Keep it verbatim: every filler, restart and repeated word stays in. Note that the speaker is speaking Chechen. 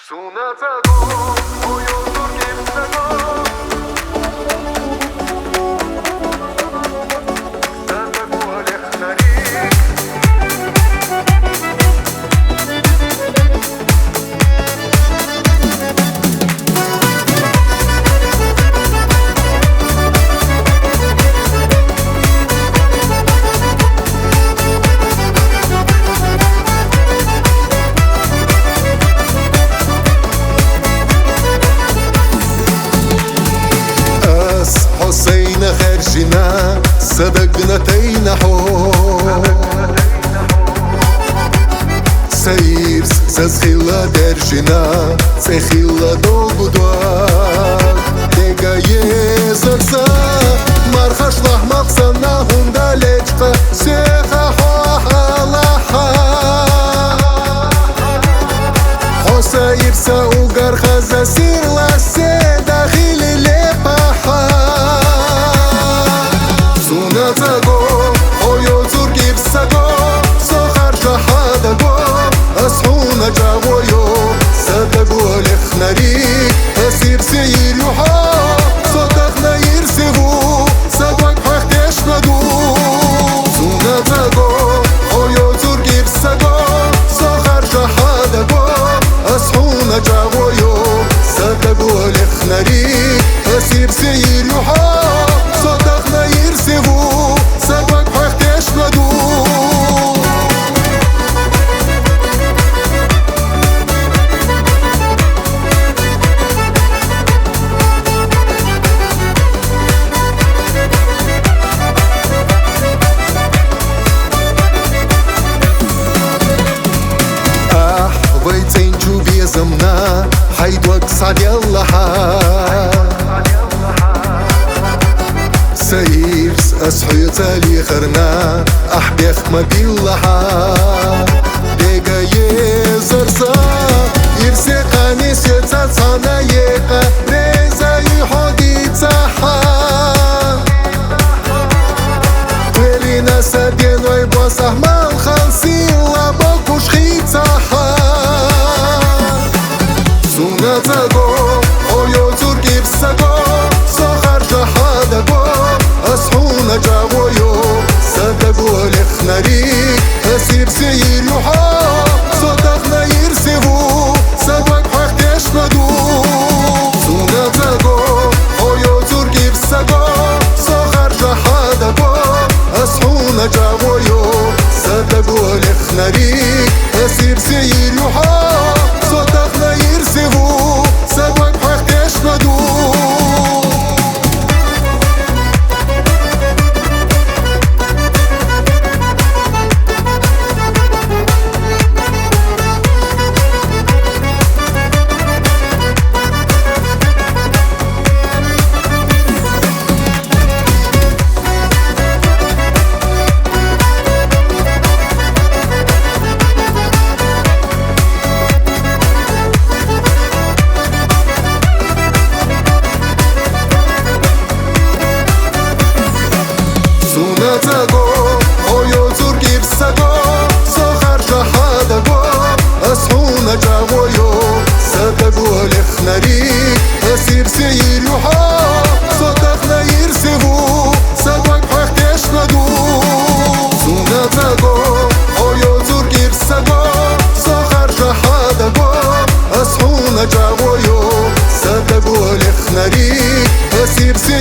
Ас хьо сайна хаьржина, са дагна тайна хьо. Са ирс заз хилла даьржина, цӀе хилла долгу дог. Дега езар са, мархаш лахмакъ санна хӀунда лечкъа, сеха хьо ахь алахьа. Хьо са ирса угар хаза сирла седа хили лепахьа. Суна цаго, хьо йоцург ирсаго, со харжа хьадаго, ас хьуна чӀагӀо йо, са дагу лехнарик, ас ирсе ирюхьо, со тахна ирсе ву, са даг хьехдеш ладу. Суна цаго, хьо йоцург ирсаго, со харжа хьадаго, ас хьуна чӀагӀо йо, са дагу лехнарик, ас ирсе ирюхьо, со тахна ирсе ву, са даг хьехдеш ладу. Ахь вай цӀен чу безамна, хьай дог схьаделлахьа. Са ирс ас хьоьца лехарна, ахь бехк ма биллахьа. Дега езар са, ирсе кхане сеца цхьана екъа, реза ю хьо дицахьа. Кхерина са деной босахь малхал сила бакуш хийцахьа. Суна цаго, хьо йоцург ирсаго, со харжа хьадаго, ас хьуна чӀагӀо йо, са дагу лехнарик, ас ирсе ирюхьо, со тахна ирсе ву, са даг хьехдеш ладу. Суна цаго, хьо йоцург ирсаго, со харжа хьадаго, ас хьуна чӀагӀо йо, са дагу лехнарик, ас ирсе ирюхьо, со тахна ирсе ву, са даг хьехдеш ладу. Суна цаго, хьо йоцург ирсаго, со харжа хьадаго, ас хьуна чӀагӀо йо, са дагу лехнарик, ас ирсе ирюхьо, со тахна ирсе ву, са даг хьехдеш ладу. Суна цаго, хьо йоцург ирсаго, со харжа хьадаго, ас хьуна чӀагӀо йо, са дагу лехнарик, ас ирсе